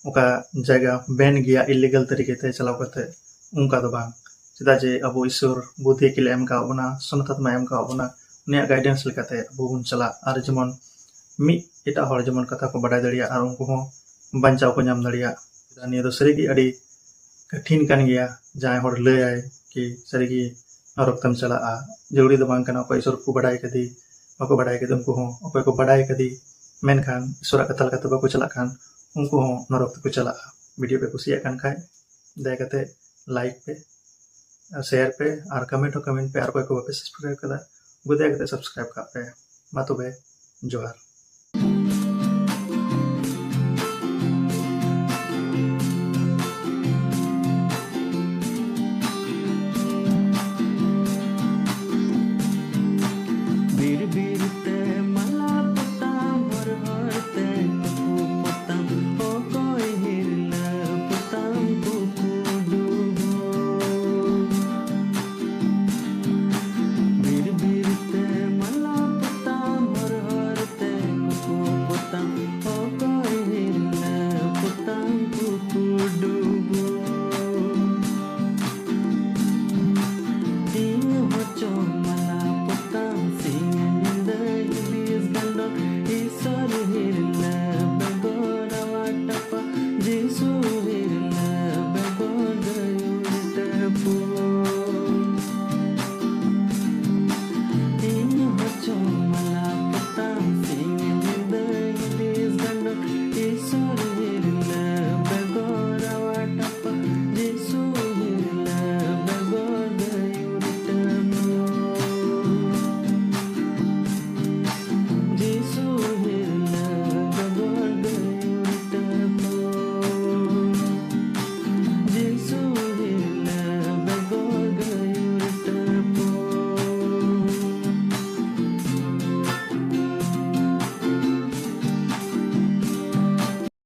ᱚᱠᱟ ᱡᱟᱭᱜᱟ ᱵᱮᱱ ᱜᱮᱭᱟ ᱤᱞᱤᱜᱟᱞ ᱛᱟᱹᱨᱤᱠᱟ ᱛᱮ ᱪᱟᱞᱟᱣ ᱠᱟᱛᱮ, ᱚᱱᱠᱟ ᱫᱚ ᱵᱟᱝ᱾ ᱪᱮᱫᱟᱜ ᱡᱮ ᱟᱵᱚ ᱤᱥᱚᱨ ᱵᱩᱫᱷᱤ ᱟᱹᱠᱤᱞ ᱮ ᱮᱢ ᱠᱟᱣᱟᱫ ᱵᱚᱱᱟ, ᱥᱚᱱᱚᱛ ᱟᱛᱢᱟᱭ ᱮᱢ ᱠᱟᱣᱟᱫ ᱵᱚᱱᱟ, ᱩᱱᱤᱭᱟᱜ ᱜᱟᱭᱰᱮᱱᱥ ᱞᱮᱠᱟᱛᱮ ᱟᱵᱚ ᱵᱚᱱ ᱪᱟᱞᱟᱜ᱾ ᱟᱨ ᱡᱮᱢᱚᱱ ᱢᱤᱫ ᱮᱴᱟᱜ ᱦᱚᱲ ᱡᱮᱢᱚᱱ ᱠᱟᱛᱷᱟ ᱠᱚ ᱵᱟᱰᱟᱭ ᱫᱟᱲᱮᱭᱟᱜ ᱟᱨ ᱩᱱᱠᱩ ᱦᱚᱸ ᱵᱟᱧᱪᱟᱣ ᱠᱚ ᱧᱟᱢ ᱫᱟᱲᱮᱭᱟᱜ᱾ ᱱᱤᱭᱟᱹ ᱫᱚ ᱥᱟᱹᱨᱤᱜᱮ ᱟᱹᱰᱤ ᱠᱚᱴᱷᱤᱱ ᱠᱟᱱ ᱜᱮᱭᱟ᱾ ᱡᱟᱦᱟᱸᱭ ᱦᱚᱲ ᱞᱟᱹᱭᱟᱭ ᱠᱤ ᱥᱟᱹᱨᱤᱜᱮ ᱱᱚᱨᱚᱠ ᱛᱮᱢ ᱪᱟᱞᱟᱜᱼᱟ, ᱡᱟᱹᱨᱩᱲᱤ ᱫᱚ ᱵᱟᱝ ᱠᱟᱱᱟ ᱚᱠᱚᱭ ᱤᱥᱚᱨ ᱠᱚ ᱵᱟᱰᱟᱭ ᱠᱟᱫᱮ, ᱵᱟᱠᱚ ᱵᱟᱰᱟᱭ ᱠᱟᱫᱮ, ᱩᱱᱠᱩ ᱦᱚᱸ ᱚᱠᱚᱭ ᱠᱚ ᱵᱟᱰᱟᱭ ᱠᱟᱫᱮ ᱢᱮᱱᱠᱷᱟᱱ ᱤᱥᱚᱨᱟᱜ ᱠᱟᱛᱷᱟ ᱞᱮᱠᱟᱛᱮ ᱵᱟᱠᱚ ᱪᱟᱞᱟᱜ ᱠᱷᱟᱱ ᱩᱱᱠᱩ ᱦᱚᱸ ᱱᱚᱨᱚᱠ ᱛᱮᱠᱚ ᱪᱟᱞᱟᱜᱼᱟ᱾ ᱵᱷᱤᱰᱤᱭᱳ ᱯᱮ ᱠᱩᱥᱤᱭᱟᱜ ᱠᱟᱱ ᱠᱷᱟᱡ ᱫᱟᱭᱟ ᱠᱟᱛᱮ ᱞᱟᱭᱤᱠ ᱯᱮ, ᱥᱮᱭᱟᱨ ᱯᱮ ᱟᱨ ᱠᱚᱢᱮᱱᱴ ᱦᱚᱸ ᱠᱚᱢᱮᱱᱴ ᱯᱮ᱾ ᱟᱨ ᱚᱠᱚᱭ ᱠᱚ ᱵᱟᱯᱮ ᱥᱟᱵᱥᱠᱨᱟᱭᱤᱵ ᱠᱟᱫᱟ, ᱩᱱᱠᱩ ᱫᱟᱭᱟ ᱠᱟᱛᱮ ᱥᱟᱵᱥᱠᱨᱟᱭᱤᱵ ᱠᱟᱜ ᱯᱮ᱾ ᱢᱟ ᱛᱚᱵᱮ, ᱡᱚᱦᱟᱨ᱾